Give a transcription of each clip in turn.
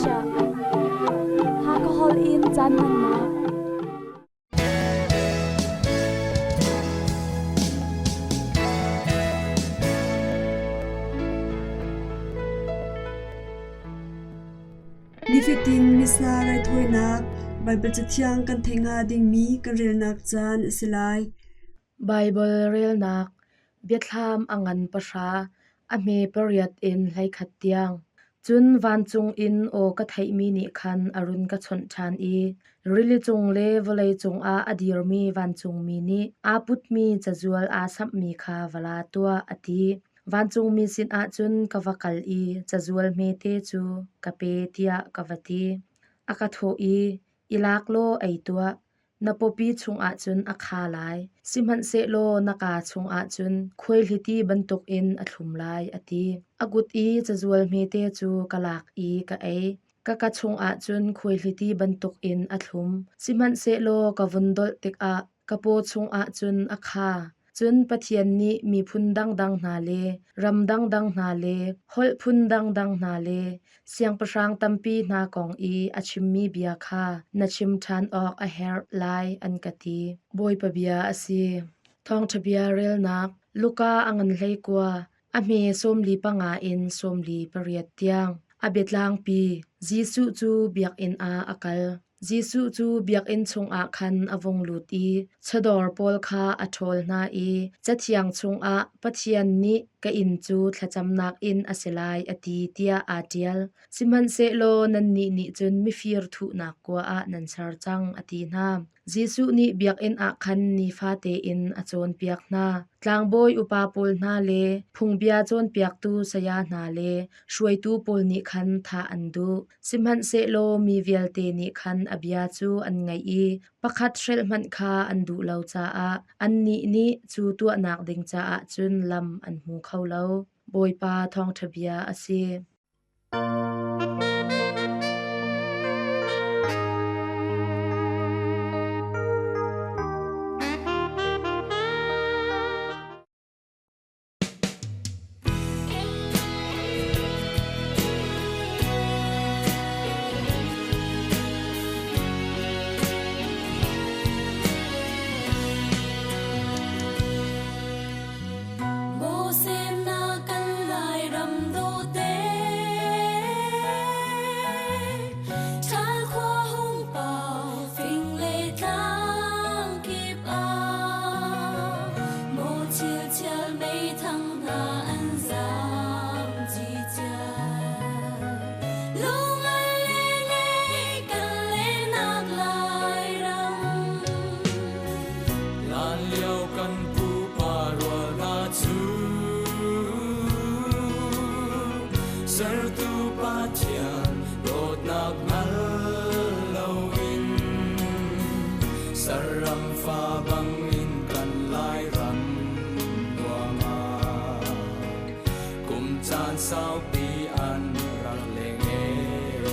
chiah. Hakha holh in caan hmannak. Nifatin Missa raithawinak Baibal Cathiang kan theih hnga dingmi kan relnak caan a si lai. Baibal relnak Biathlam a ngan pahra, a hme pariat in 11 tiang. Cun vancung in aw ka theihmi nih khan a run ka chawnh ṭhan i rili cung le vawlei cungah a dirmi vancungmi nih aa putmi cazual aa samhmi kha va la tuah, a ti. Vancungmi sinah cun ka va kal i cazual hmete cu ka pe tiah ka va ti. A ka thawh i, I lak law ei tuah. Na pawpi chungah cun a kha lai, sihmanhsehlaw na kaa chungah cun khuaihliti bantukin a thlum lai, a ti. A kut i cazual hmete cu ka lak i ka ei. Ka ka chungah cun khuaihliti bantukin a thlum, sihmanhsehlaw ka vun dolh tikah ka paw chungah cun a kha. Cun Pathian nih miphun dangdang hna le ram dangdang hna le holh phun dangdang hna le siangpahrang tampi hna kong i a chimmi bia kha na chim ṭhan awk a herh lai, an ka ti. Bawipa bia a si. Thawngṭha bia relnak Luka a ngan 19, a hme 45 in 48 tiang. A biatlangpi Jesuh cu biakinn ah a kal. Jesuh cu biakinn chungah khan a vung lut i chawdawr pawl kha a ṭhawl hna i Cathiang chungah Pathian nih ka inn cu thlacamnak inn a si lai a ti tiah aa ṭial. Sihmanhsehlaw nannih nih cun mifir thuhnak kua ah nan ser cang, a ti hna. Jesuh nih biakinn ah khan nifate in a cawnpiak hna. Tlangbawi upa pawl hna le phungbia cawnpiaktu saya hna le hruaitu pawl nih khan thah an duh. Sihmanhsehlaw mi vialte nih khan a bia cu an ngaih i pakhat hrelh hmanh kha an duh lo caah annih nih cu tuahnak ding caah cun lam an hmu kho lo. Bawipa thawngṭha bia a si. Bawsemnak kan Lairam dawte Ṭhal khua hung pau fing le tlang kip ah Maw chialchial meithang hna an zam cicia. Lungal le le kan lenak Lairam. Hlan lio kan pupa rual hna cu sertu Pathian dawtnak hngal loin saram fa bangin kan Lairam nuam ah kum caan saupi an rak leng ee.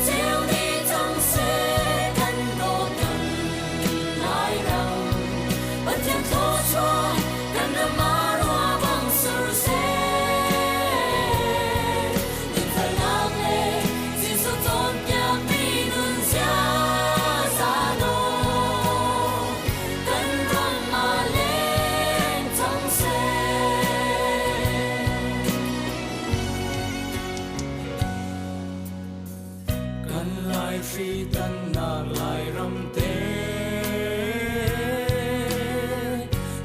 Ceu ni cang seh kan dawt kan Lairam Pathian thluachuah kan ram ah ruah bang sur seh. Dinfelnak le Jesuh cawnpiakmi nun ziaza dawh kan ram ah leng cang seh. Kan Laihri tannak Lairam te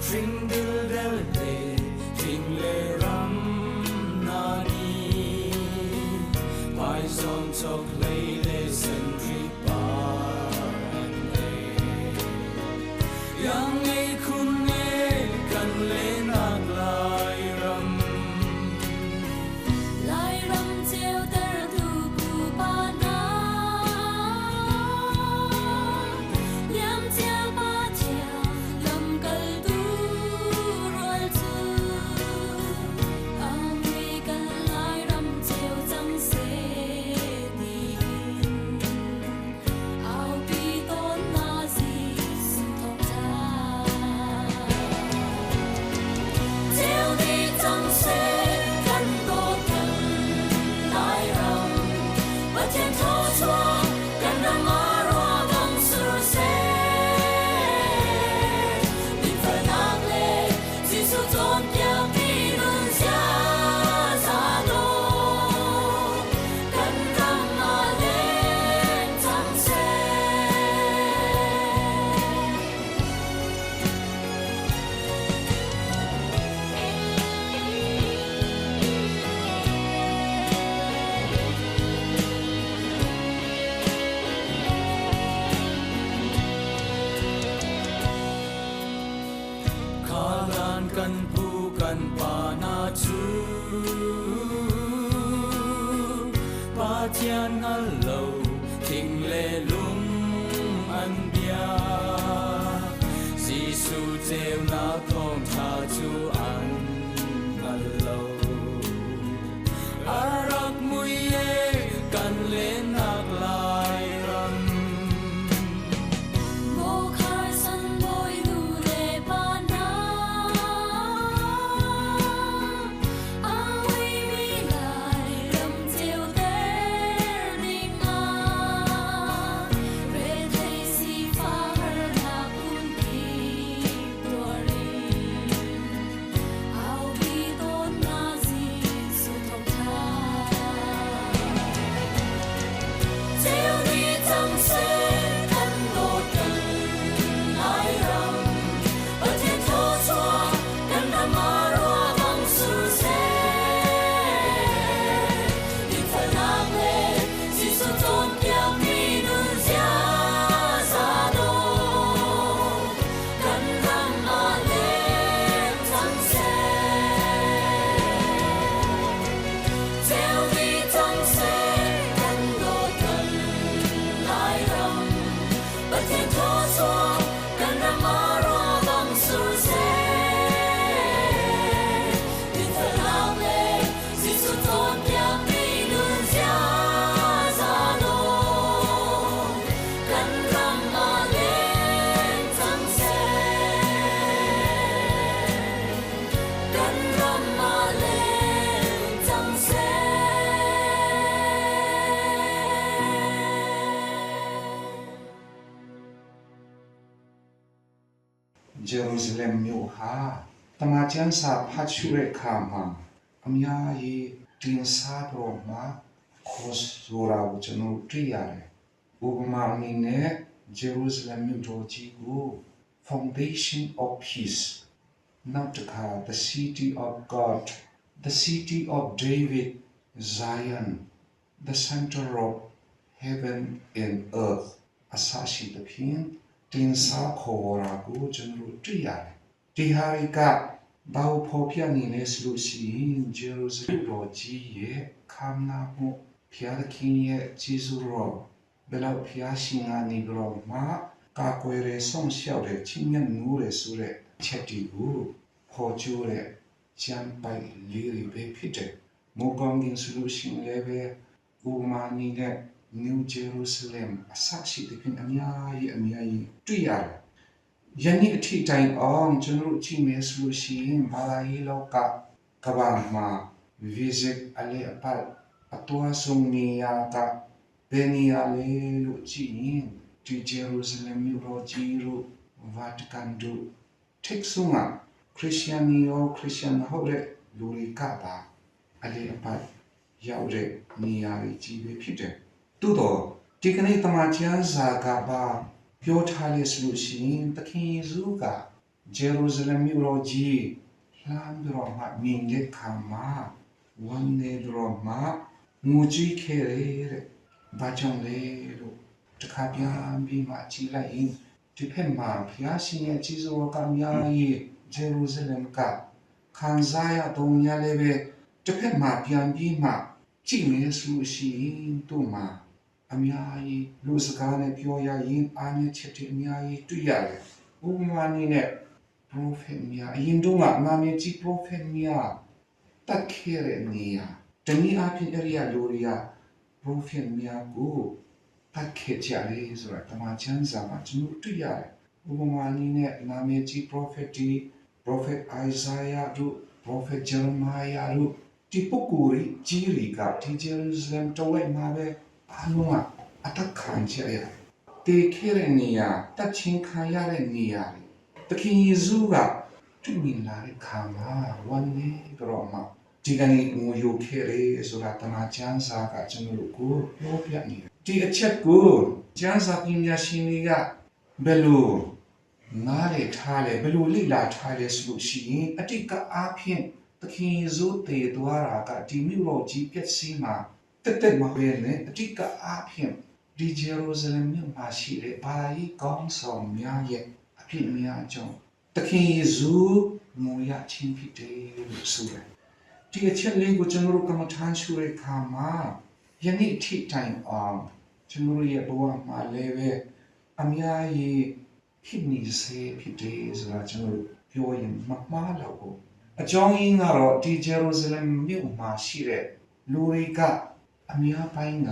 hring dildel te thing le ram na ni phaizawng chokhlei le senri par an nei yang ngei khun nge kan lenak Lairam. Lairam ceutertu pupa hna liamcia pa thiang lamkaltu rual cu a mui kan Lairam ceu cang seh tiin aupi tawn na Jesuh thawngtha. Pathian hngal lo thing le lung an bia. Jesuh ceunak thawngṭha cu an hngal lo. A rak mui e kan lennak Lairam. Mukhar san bawi nu le pa hna, a uimi Lairam ceuter ding ah, rethei sifah harnak phunphun tuar in, aupi tawn na Jesuh thawngṭha. Ceu dih cang seh kan dawt kan Lairam, Pathian thluachuah kan ram ah ruah bang sur seh. Dinfelnak le Jesuh cawnpiakmi nun ziaza dawh kan ram ah leng cang seh. Ceu dih cang seh kan dawt kan Lairam, Pathian thluachuah kan ram ah ruah bang sur seh. Dinfelnak le Jesuh cawnpiakmi nun ziaza dawh kan ram ah leng cang seh. Kan ram ah leng cang seh. Jerusalem မြို့ဟာတမန်ကျမ်းစာဖတ်ရှုတဲ့အခါမှာအများကြီးတင်စားပြီးတော့မှခေါ်ဆိုတာကိုကျွန်တော်တွေ့ရတယ်။ဥပမာအနေနဲ့ Jerusalem မြို့တော်ကြီးကို Foundation of Peace နောက်တစ်ခါ The City of God, The City of David, Zion, The Center of Heaven and Earth အစရှိသဖြင့်တင်စားခေါ်ဝေါ်တာကိုကျွန်တော်တို့တွေ့ရတယ်။ဒီဟာတွေကဘာကိုဖော်ပြနေလဲဆိုလို့ရှိရင် Jerusalem တော်ကြီးရဲ့ခမ်းနားမှုဘုရားသခင်ရဲ့ကျေးဇူးတော်ဘယ်လောက်ဘုရားရှင်ကနေပြီးတော့မှကာကွယ်ရဆုံးရှောက်တဲ့ချင်းမြတ်နိုးရဆိုတဲ့ချက်တွေကိုဖော်ကျိုးတဲ့ကျမ်းပိုက်လေးတွေပဲဖြစ်တယ်။မိုးကောင်းကင်ဆိုလို့ရှိရင်လည်းပဲဥပမာအနေနဲ့ New Jerusalem အစရှိသဖြင့်အများကြီးအများကြီးတွေ့ရတယ်။ယနေ့အထိတိုင်အောင်ကျွန်တော်တို့ကြည့်မယ်ဆိုလို့ရှိရင်ဘာသာရေးလောကကမ္ဘာမှာ visit အလေအပတ်အသွားဆုံးနေရာကဘယ်နေရာလဲလို့ကြည့်ရင်ဒီ Jerusalem မြို့တော်ကြီးတို့ Vatican တို့ထိပ်ဆုံးကခရစ်ယာန်ရောခရစ်ယာန်မဟုတ်တဲ့လူတွေကပါအလေအပတ်ရောက်တဲ့နေရာတွေကြီးပဲဖြစ်တယ်။သို့တော့ဒီကနေ့တမန်ကျမ်းစာကပါပြောထားလေဆိုလို့ရှိရင်သခင်ယေရှုကဂျေရုဆလင်မြို့တော်ကြီးလှမ်းပြီးတော့မှမြင်တဲ့အခါမှာဝမ်းနည်းပြီးတော့မှငိုကြွေးခဲ့တယ်တဲ့။ဘာကြောင့်လဲလို့တခါပြန်ပြီးမှကြည့်လိုက်ရင်ဒီဖက်မှာဘုရားရှင်ရဲ့ကျေးဇူးတော်ကများကြီးဂျေရုဆလင်ကခံစားရတော့များလည်းပဲတစ်ဖက်မှာပြန်ပြီးမှကြည့်မယ်ဆိုလို့ရှိရင်တို့မှာအများကြီးလူစကားနဲ့ပြောရရင်အားနည်းချက်တွေအများကြီးတွေ့ရတယ်။ဥပမာအနေနဲ့ prophet များအရင်တုန်းကနာမည်ကြီး prophet များတတ်ခဲ့တဲ့နေရာတနည်းအားဖြင့်အဲ့ဒီကလူတွေက prophet များကိုတတ်ခဲ့ကြတယ်ဆိုတာတမန်ကျမ်းစာမှာကျွန်တော်တွေ့ရတယ်။ဥပမာအနေနဲ့နာမည်ကြီး prophet ဒီ prophet Isaiah တို့ prophet Jeremiah တို့ဒီပုဂ္ဂိုလ်ကြီးတွေကဒီ Jerusalem တဝိုက်မှာပဲအားလုံးကအသက်ခံကြရတယ်။တေခဲ့တဲ့နေရာတတ်ချင်းခံရတဲ့နေရာတွေသခင်ယေရှုကတွေ့မြင်လာတဲ့ခါမှာဝမ်းနည်းပြီးတော့မှဒီကနေ့ငိုယိုခဲ့တယ်ဆိုတာတမန်ကျမ်းစာကကျွန်တော်တို့ကိုပြောပြနေတယ်။ဒီအချက်ကိုကျမ်းစာပညာရှင်တွေကဘယ်လိုနားလေထားလေဘယ်လိုလိလာထားလဲဆိုလို့ရှိရင်အတိတ်ကအားဖြင့်သခင်ယေရှုတည်သွားတာကဒီမြို့တော်ကြီးပျက်စီးမှာတက်တက်မပဲနဲ့အတိတ်ကအားဖြင့်ဒီဂျေရုဆလင်မြို့မှာရှိတဲ့ဘာသာရေးကောင်းဆောင်များရဲ့အဖြစ်များအကြောင်းသခင်ယေရှုငိုရခြင်းဖြစ်တယ်လို့ဆိုတယ်။ဒီအချက်လေးကိုကျွန်တော်တို့ကမ္မထမ်းရှုတဲ့အခါမှာ ယနေ့ထိတိုင်အောင်ကျွန်တော်တို့ရဲ့ဘဝမှာလည်းပဲအများကြီးဖြစ်နေစေဖြစ်တယ်ဆိုတာကျွန်တော်တို့ပြောရင်မမှားတော့ဘူး။အကြောင်းရင်းကတော့ဒီဂျေရုဆလင်မြို့မှာရှိတဲ့လူတွေကအများပိုင်းက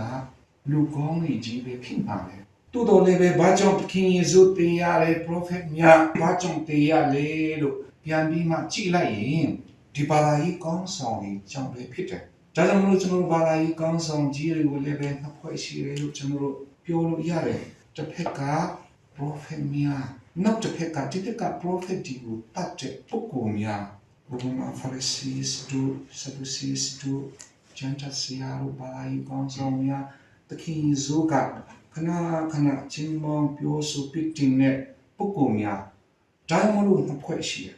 လူကောင်းတွေကြီးပဲဖြစ်မှာလေ။တိုးတော်လည်းပဲဘာကြောင့်သခင်ယေရှုတင်ရလဲ prophet များဘာကြောင့်တင်ရလဲလို့ပြန်ပြီးမှကြည့်လိုက်ရင်ဒီဘာသာရေးကောင်းဆောင်တွေကြောင့်ပဲဖြစ်တယ်။ဒါကြောင့်မလို့ကျွန်တော်တို့ဘာသာရေးကောင်းဆောင်ကြီးတွေကိုလည်းပဲနှစ်ဖွဲ့ရှိတယ်လို့ကျွန်တော်တို့ပြောလို့ရတယ်။တစ်ဖက်က prophet များနောက်တစ်ဖက်ကဒီဖက်က prophet ဒီကိုတတ်တဲ့ပုဂ္ဂိုလ်များဘုရား Pharisees တို့ Sadducees တို့ကျမ်းစာဆရာတို့ဘာသာရေးကောင်းဆောင်များသခင်ယေရှုကခဏခဏချင်းမောင်းပြောဆိုပြတင်တဲ့ပုဂ္ဂိုလ်များဒါမှမဟုတ်နှစ်ဖွဲ့ရှိတယ်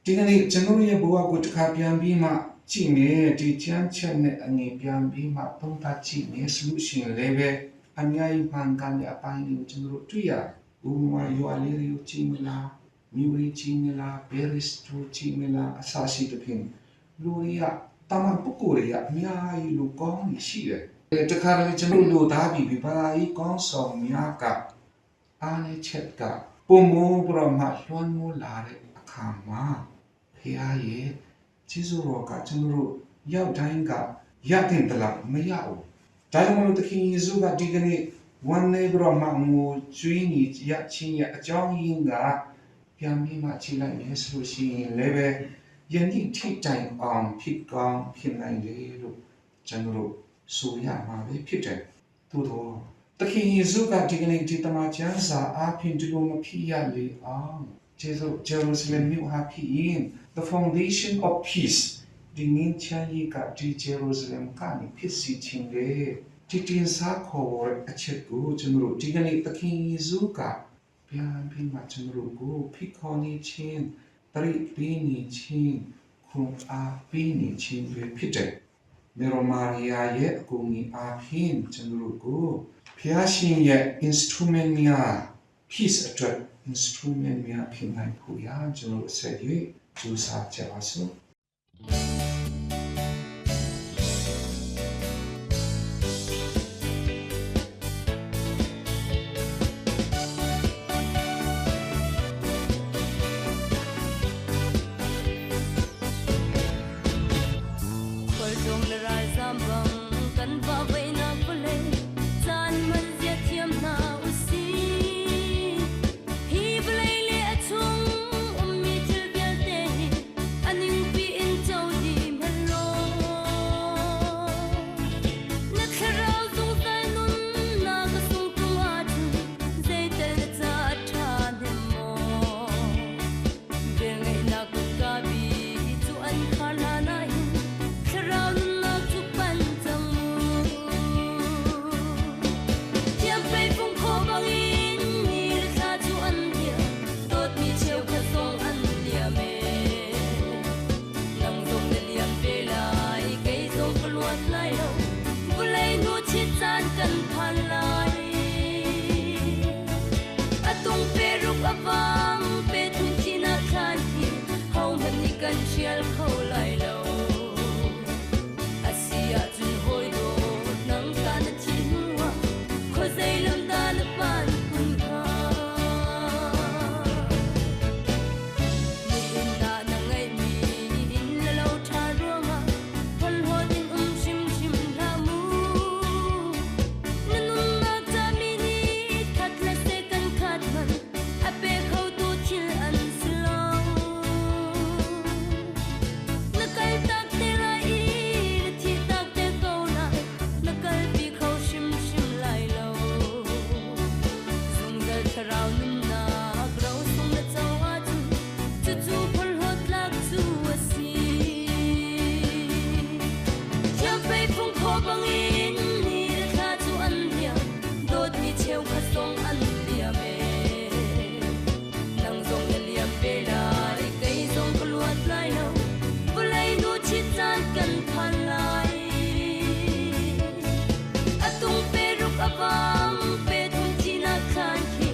ဒီကနေ့ကျွန်တော်ရဲ့ဘဝကိုတစ်ခါပြန်ပြီးမှကြည့်နေဒီချမ်းချက်နဲ့အငယ်ပြန်ပြီးမှသုံးသပ်ကြည့်နေဆိုလို့ရှိရင်လည်းပဲအများကြီးမှန်ကန်တဲ့အပိုင်းတွေကိုကျွန်တော်တို့တွေ့ရတယ်။ဥပမာရွာလေးတွေကိုကြည့်မလားမြို့လေးကြည့်မလားပဲရစ်တို့ကြည့်မလားအစရှိသဖြင့်လူတွေကတာမန်ပုဂ္ဂိုလ်တွေကအများကြီးလူကောင်းတွေရှိတယ်။တခါတလေကျွန်တော်လူသားပြီးပြီးဘာသာရေးကောင်းဆောင်များကအားနဲ့ချက်ကပုံမပရမလွှမ်းမိုးလာတဲ့အခါမှာဖခင်ရဲ့ကျေးဇူးတော်ကကျွန်တော်တို့ရောက်တိုင်းကရတဲ့တလားမရဘူး။ဒါကြောင့်မလို့သခင်ယေရှုကဒီကနေ့ဝမ်းနေပြီးတော့မှငိုကြွေးနေရချင်းရဲ့အကြောင်းရင်းကပြန်ပြီးမှကြည့်လိုက်မယ်ဆိုလို့ရှိရင်လည်းပဲယနေ့ထိတိုင်အောင်ဖြစ်ကောင်းဖြစ်နိုင်တယ်လို့ကျွန်တော်တို့ဆိုရမှာပဲဖြစ်တယ်။သို့တော့သခင်ယေရှုကဒီကနေ့ဒီတမန်ကျမ်းစာအပြင်ဒီလိုမဖြစ်ရလေအောင်ဂျေဇုဂျေရုဆလင်မြို့ဟာဖြစ်ရင် the foundation of peace ဒီငင်းချမ်းရေးကဒီဂျေရုဆလင်ကနေဖြစ်စီခြင်းလေဒီတင်စားခေါ်တဲ့အချက်ကိုကျွန်တော်တို့ဒီကနေ့သခင်ယေရှုကပြန်ပြီးမှကျွန်တော်တို့ကိုဖိခေါ်နေခြင်းတရိပေးနေခြင်းခွန်အားပေးနေခြင်းပဲဖြစ်တယ်မေရိုမာရီယာရဲ့အကူအညီအားဖြင့်ကျွန်တော်တို့ကိုဖျားရှင်ရဲ့ instrument များ peace အတွက် instrument များဖြစ်နိုင်ဖို့ရာကျွန်တော်တို့ဆက်၍ကြိုးစားကြပါစို့ Khualtlung le ralzam bang kan vahvaihnak vawlei caan hman zia thiam hna usih. Hi vawlei le a chung ummi thil vialte hi a ningpi in co dih hmanh law. Na thlarau zungzal nunnak a sung tung ahcun zeital na ca a ṭha hnem maw? Velngeihnak kutka bi cu an khar hlan ahhin thlarau nunnak cu panh cang mu. Thiamfei fung khaw bangin ni le thla cu an liam, dawtmi cheukhat zong an liam ee. Nang zong na liam ve lai, kei zong ka luat lai lo, vawlei hnu chit caan kan phan lai. A tung pe ruk a vang, pe thun thinak thlan khi hohmanh nih kan ṭhial kho lai lo. A si ahcun hawi dawt nang ta na thih hnuah khuazei lam dah na phan kun hnga? Nihin ah na ngeihmi inn le lo ṭha ruangah phonhlawt in um hrimhrim hlah mu. Na nunnak ca mi nih khat le second khat hmanh a pe khotu thil an si lo. Na kaltak te lai i na thihtak te ko lai, na kalpi kho hrimhrim lai lo. Zungzal thlarau nunnak rosung na co ahcun cucu phorhlawt tlak cu a si. Thiamfei fung khaw bangin ni le thla cu an liam, dawtmi cheukhat zong an liam ee. Nang zong na liam ve lai, kei zong ka luat lai lo, vawlei nu chit caan kan phan lai. A tung pe ruk a vang, pe thum thinak thlan khi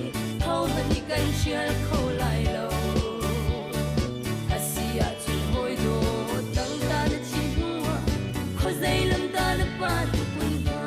hohmanh nih kan hrial kho lai lo. A si ahcun hawi dawt nang ta na thih hnuah khuazei lam dah na phan kun hnga?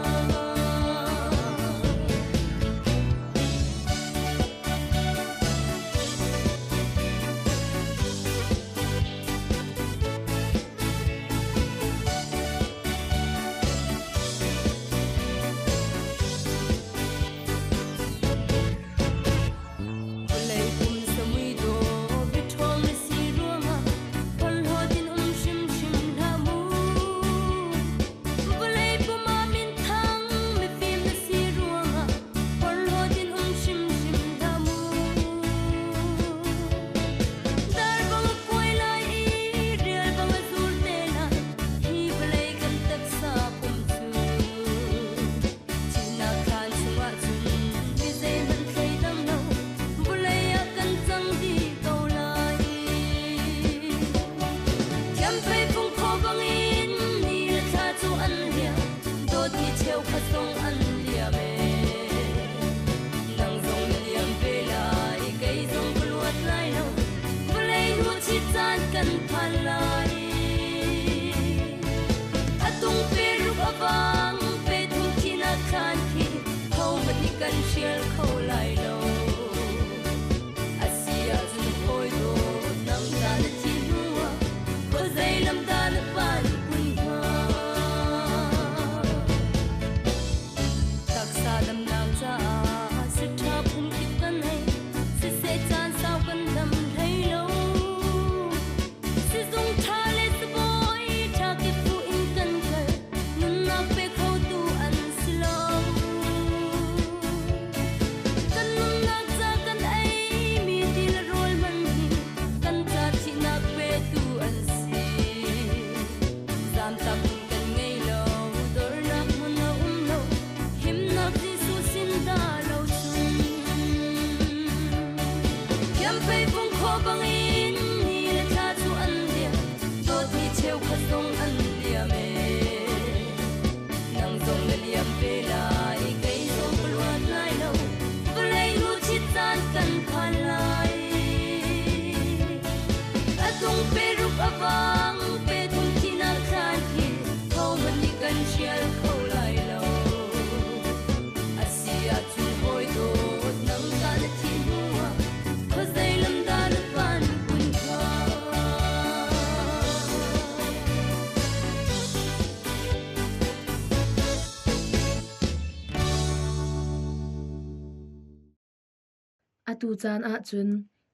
Atu caan ahcun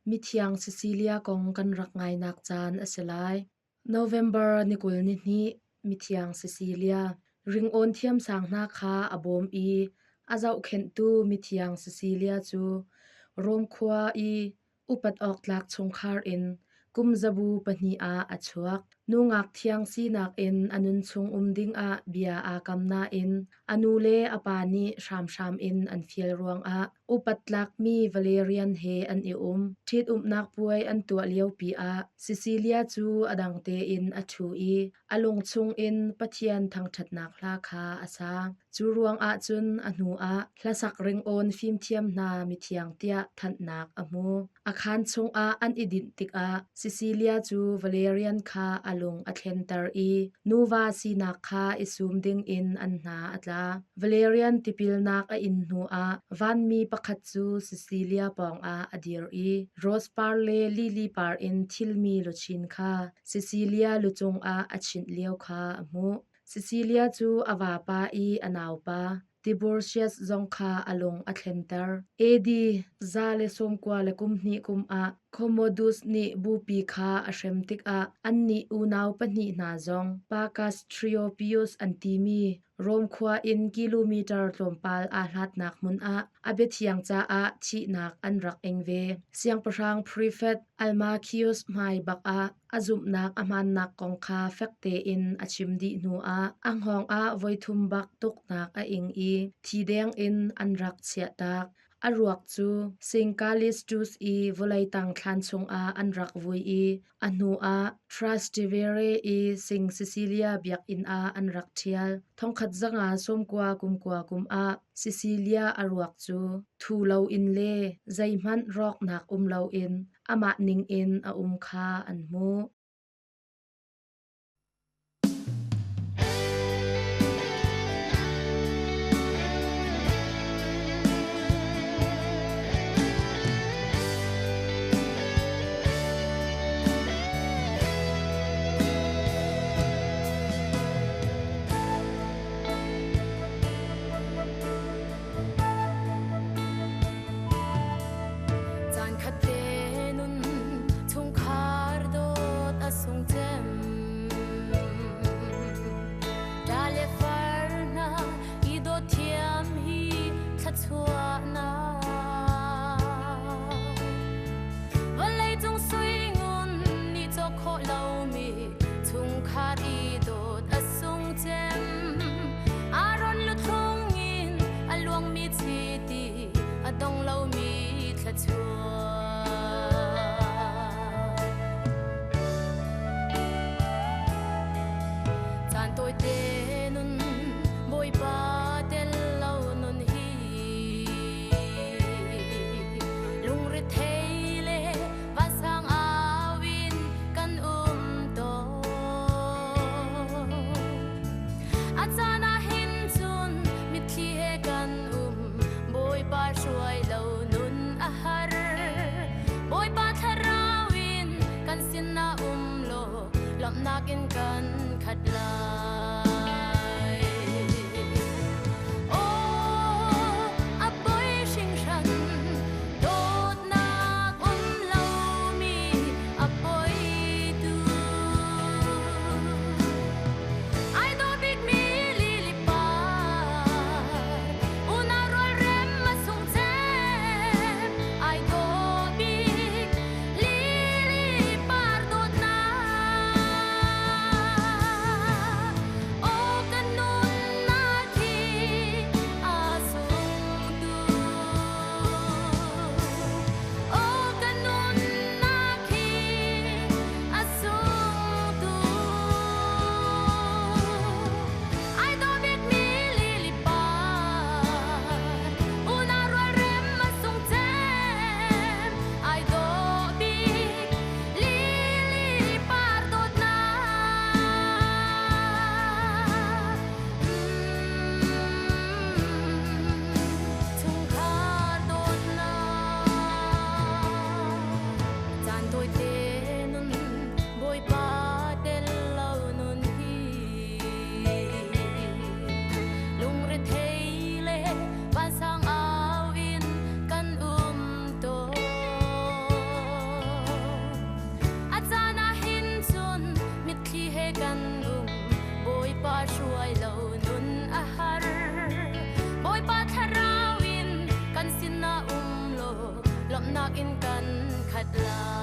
mithiang Cecilia kong kan rak ngainak caan a si lai. November ni 22, Mithiang Cecilia, ringawn thiamsang hna kha a bawm i a zohkhenhtu Mithiang Cecilia cu Rom khua i upat awktlak chungkhar in kum zabu pahnih ah a chuak. Nungak thiang sinak in a nunchung um dingah bia aa kam nain a nu le a pa nih hramhram in an fial ruangah upat tlakmi Valerian he an i um. Ṭhitumnak puai an tuah liopi ah Cecilia cu a dang tein a ṭhu i a lung chungin Pathian thangṭhatnak hla kha a sa. Cu ruangah cun a hnuah hlasak ringawn fimthiam hna mithiang tiah thanhnak a hmu. A khaan chungah an i dinh tikah Cecilia cu Valerian kha a lung a thlenter i nuva sinak kha i sum dingin an hna a tla. Valerian tipilnak a in hnuah vanmi pakhat cu Cecilia pawngah a dir i rose par le lily par in thilmi luchin kha Cecilia lucung ah a chinh lio kha a hmuh. Cecilia cu a vapa i a naupa Tiburtius zong kha a lung a thlenter. AD 192 kum ah Commodus nih bupi kha a hrem tikah annih unau pahnih hna zong Pacas Triopius an timi Rom khua in kilometer tlawmpal aa hlatnak hmun ah a biathiang caah thihnak an rak ing ve. Siangpahrang Prefect Almachius hmai bak ah a zumhnak a hmaannak kong kha fek tein a chim dih hnuah a hngawng ah voithum bak tuknak a ing i thi deng in an rak chiahtak. A ruak cu Singkalistus i vawlei tang thlan chungah an rak vui i a hnuah Trastevere i Sing Cecilia biakinn ah an rak ṭhial. Thongkhat zanga sawmkua kumkua kum ah Cecilia a ruak cu thu loin le zeihmanh rawknak um loin amah ningin a um kha an hmuh. Caankhat te nun chungkhar dawt a sung cem. Ṭa le far hna i dawt thiam hi thluachuahnak. Vawlei cung sui ngun nih cawk khawh lomi chungkhar i dawt a sung cem. Aaron luthlung in a luangmi chiti a dong lomi thluachuah. Caan tawite nun Bawipa tel lo nun hi lungrethei le vansang au in kan um tawn. A caan ah hin cun mitthli he kan um Bawipa hruai lo nun a har. Bawipa thlarau in kan sinah um law lawmhnak in kan khat lai. Aw, a poi hringhran dawtnak um lomi a poi tu. Ai dawh bikmi lili par, unau rualrem a sung cem. Ai dawh bik lili par dawtnak. Khat lai.